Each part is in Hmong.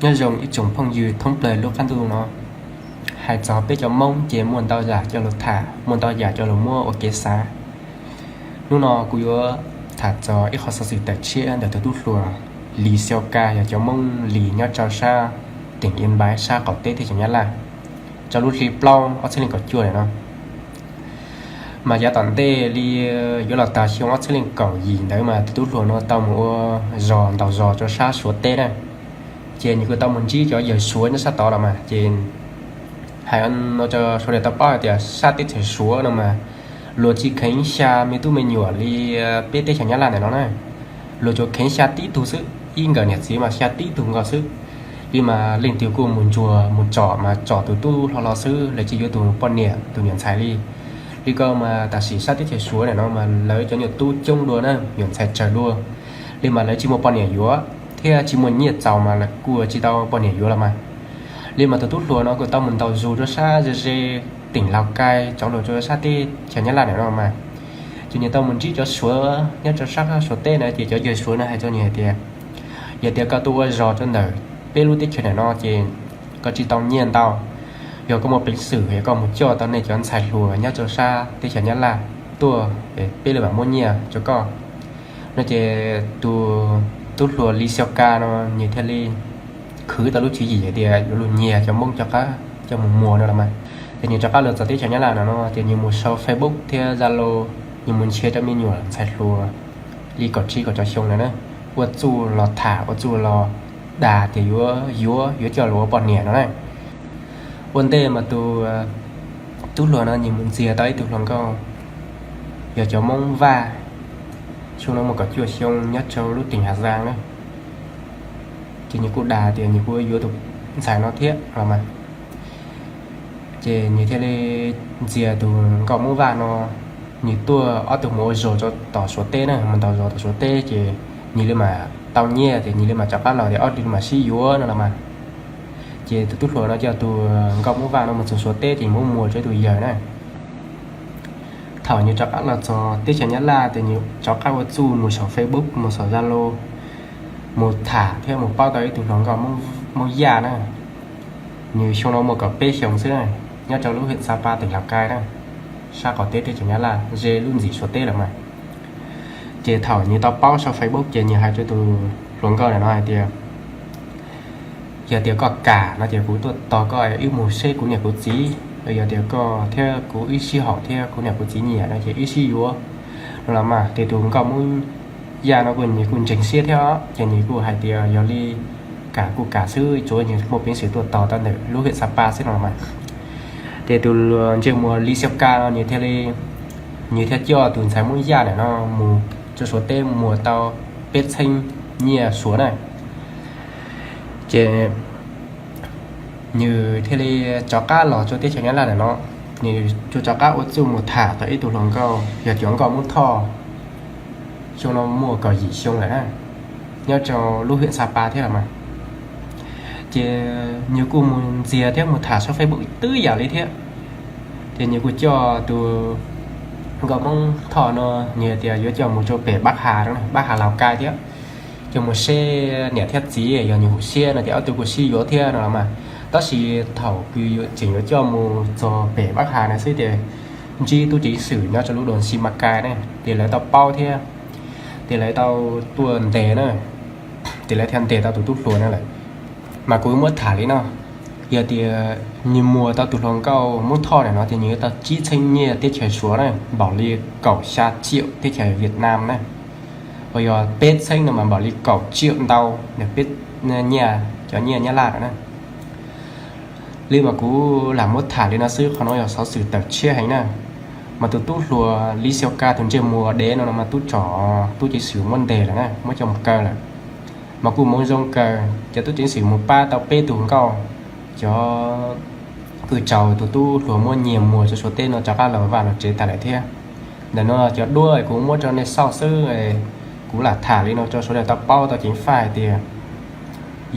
Nyob zoo ib tsoom phooj ywg thoob plaws lub qab ntuj no. Hais txog peb cov Hmoob ces muaj ntau yam coj los tham, muaj ntau yam coj los muab ua kev xav. Hnub no kuv yuav tham txog ib qho xov xwm tawm tshiab ntawm tus tub hluas Lis Xiau Ka, yog cov Hmoob Lis nyob rau sab teem Yia Npaiv sab qaum teb teb chaws Nyab Laj, rau lub hli plaub ob txhiab leej kaum cuaj no. Mas yav tom ntej li yuav los tag xyoo ob txhiab leej kaum yim ntawd mas tus tub hluas no tau mus ua zog ntaus zog rau sab Suav teb na. Ces nws kuj tau mus ntsib cov yawg Suav nyob sab tod los mas ces hais no rau sawv daws tau paub hais tias sab teb chaws Suav no mas luag tsis kheev xya me tub me nyuam li peb teb chaws Nyab Laj ntawm no na. Luag tsuas kheev xya tib tug xwb, ib nkawm niam txiv mas xya tib tug nkaus xwb. Li mas leej twg kuj mus ntsuag mus tsom mas tsom tus tub hluas los xwb, lawv tsis yuav tus poj niam tus niam ntxhais li. Li ko mas tam sim sab teb chaws Suav ntawm no mas lawv cov nyuam tub coob dua na, nyuam ntxhais tsawg dua. Li mas lawv tsis muaj poj niam yuav thiab tsis muaj nyiaj txaus mas lawv kuj tsis tau poj niam yuav los mas. Li mas tus tub hluas no kuj tau mus ntaus zog rau sab ze ze teem Laus Kai, cov luag rau sab teb chaws Nyab Laj ntawm no mas ces nws tau mus ntsib cov Suav nyob rau sab Suav teb na. Ces cov yawg Suav no hais rau nws hais tias, yog tias koj tuaj ua zog rau ntawm peb lub teb chaws ntawm no ces koj tsis tau nyiaj ntau. Yog koj muaj peev xwm es koj mus coj tau nej cov ntxhais hluas nyob rau sab teb chaws Nyab Laj tuaj es peb li mam muab nyiaj rau koj. No ces tus tub hluas Lis Xiau Ka no nws thiaj li khwv tau lub tswv yim hais tias yuav los nyiag cov Hmoob rov qab coj mus muag no los mas. Ces nws rov qab los txog teb chaws Nyab Laj no no ces nws mus sau Facebook thiab Zalo, nws mus nrhiav rau me nyuam ntxhais hluas li kaum tsib kaum rau xyoo no na, ua txuj los tham, ua txuj los dag tias yuav yuav yuav coj los ua poj niam no na. Ua ntej mas tus tub hluas no nws mus ntxias tau ib tug hluas nkauj, yog cov Hmoob Vaj, xyoo no muaj kaum cuaj xyoo nyob rau lub teem Hav Zaas na. Ces nws kuj dag tias nws kuj yuav tus ntxhais no thiab los mas. Ces nws thiaj li ntxias tus nkauj Hmoob Vaj no, nws tuaj ob tug mus ua zog rau tom Suav teb na, mus ntaus zog tom Suav teb ces nws li mam tau nyiaj ces nws li mam rov qab los tias ob tug li mam sib yuav no los mas. Ces tus tub hluas no coj tus nkauj Hmoob Vaj no mus txog Suav teb ces muab muag rau ib tug yawg na. Thaum nws rov qab los txog teb chaws Nyab Laj ces nws rov qab ua txuj mus saum Facebook, mus saum Zalo, mus tham thiab mus paub tau ib tug hluas nkauj Hmoob Yaj na. Nws xyoo no muaj kaum peb xyoo xwb na, nyob rau lub hiam Xab Pas teem Laus Kai na, sab qaum teb teb chaws Nyab Laj ze lub ntxim Suav teb lawm mas. Ces thaum nws tau paub saum Facebook ces nws hais rau tus hluas nkauj no hais tias, yog tias koj kam no ces kuv tuaj tos koj wb mus seb kuv niam kuv txiv, yog tias koj thiab kuv wb sib haum thiab kuv niam kuv txiv nyiam no ces wb sib yuav no los mas. Ces tus nkauj Hmoob Yaj no kuj nws kuj ntseeg siab thiab, ces nws kuj hais tias yog li kam kuj kam xwb, tsuav nws muaj peev xwm tuaj tos tau ntawm lub hiam Xab Pas xwb no los mas. Ces tus ntsej muag Lis Xiau Ka no nws thiaj li, nws thiaj coj tus ntxhais Hmoob Yaj ntawm no mus rau Suav teb muag tau peb txheeb nyiaj Suav na. Ces nws thiaj li rov qab los rau teb chaws Nyab Laj ntawm no, nws rov qab ua txuj mus tham tau ib tug hluas nkauj yog cov nkauj Hmoob Thoj, xyoo no muaj kaum yim xyoo lawm na, nyob rau lub hiam Xab Pas thiab los mas. Ces nws kuj mus ntxias thiab mus tham saum Facebook twb yam li thiab. Ces nws kuj coj tus nkauj Hmoob Thoj no, nws hais tias yuav coj mus rau pem Pab Has, Pab Has Laus Kai thiab, coj mus seb niam thiab txiv yog nws hum siab no ces ob tug kuj sib yuav thiab no los mas. Tab sis thaum kws tseem yuav coj mus txog pem Pab Has na xwb ces ntsib tub ceev xwm nyob rau lub dua Xi Mas Kai ne, ces lawv tau paub thiab, ces lawv tau tuaj ntes na, ces lawv thiaj ntes tau tus tub hluas no lawm. Mas kuv muab tham li no, yog tias nws muag tau tus hluas nkauj Hmoob Thoj ntawm no ces nws yuav tau tsib txheeb nyiaj teb chaws Suav na, npaum li kaum xya tsiaum teb chaws Vietnam na, uas yog peb txheeb no mas npaum li kaum tsiaum ntau, peb nyiaj, cov nyiaj Nyab Laj na. Li mas kuv lam muab tham li no xwb, qhov no yog xov xwm tawm tshiab heev na. Mas tus tub hluas Lis Xiau Ka tus ntsej muag dev no mas tub tsom tub ceev xwm muab ntes lawm na, muab coj mus kaw lawm. Mas kuj hmoov zoo kawg, cov tub ceev xwm mus pab tau peb tus nkauj, cov kws raug tus tub hluas muab nyiag muag rau Suav teb no rov qab los vaj los tsev tas lawm thiab. Ntawm no cov duab kuv muab rau nej xauj xwb, kuv lam tham li no rau sawv daws tau paub tau ceev faj hais tias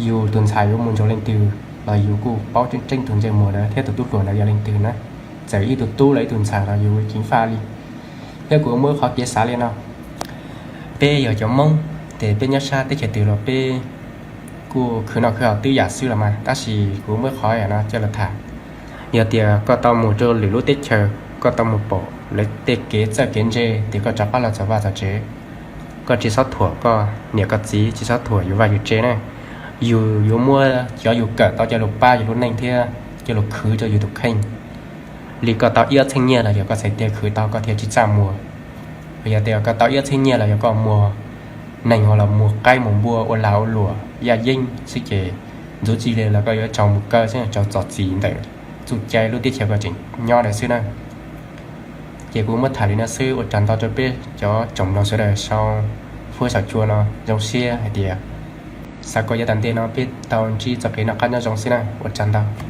yus tus ntxhais yuav mus nrog leej twg los yus kuj paub tseeb tseeb tus ntsej muag ntawd thiab tus tub hluas ntawd yog leej twg na. Txawm ib tug tub los ib tug ntxhais los yus ceev faj li. Thiab kuv muab qhov kev xav li no, peb yog cov Hmoob, ces peb nyob sab teb chaws twg los peb kuj khwv noj khwv haus twb yam xwb los mas, tab sis kuv muab qhov yam no coj los tham. Yog tias koj tau mus rau lwm lub teb chaws, koj tau mus pom lawv tej kev txawj kev ntse, tias koj rov qab los txog vaj txog tsev, koj tsis txhob thuam koj niam koj txiv, tsis txhob thuam yus vaj yus tsev na. Yus yuav muab cov yus kawm tau coj lus pab yus lub neej thiab coj lus khwv rau yus tus kheej. Li koj tau ib ob txheej nyiaj los yog koj txhais tes khwv tau koj thiaj tsis txaj muag. Yog tias koj tau ib ob txheej nyiaj los yog koj muag neeg ho los muag qaib muag npua ua lag ua luam yaj yeeb xwb ces ntxuv cia li los koj yuav raug mus kaw xwb, raug txom txim ntawm txuj cai lub teb chaws koj tseem nyob ntawd xwb na. Ces kuv muab tham li no xwb, ua tsaug ntau rau peb cov tsoom mloog sawv daws sau fuab saum cua no. Zoo siab hais tias xav kom yav tom ntej no peb tau ntsib txoj kev noj qab nyob zoo xwb na. Ua tsaug ntau.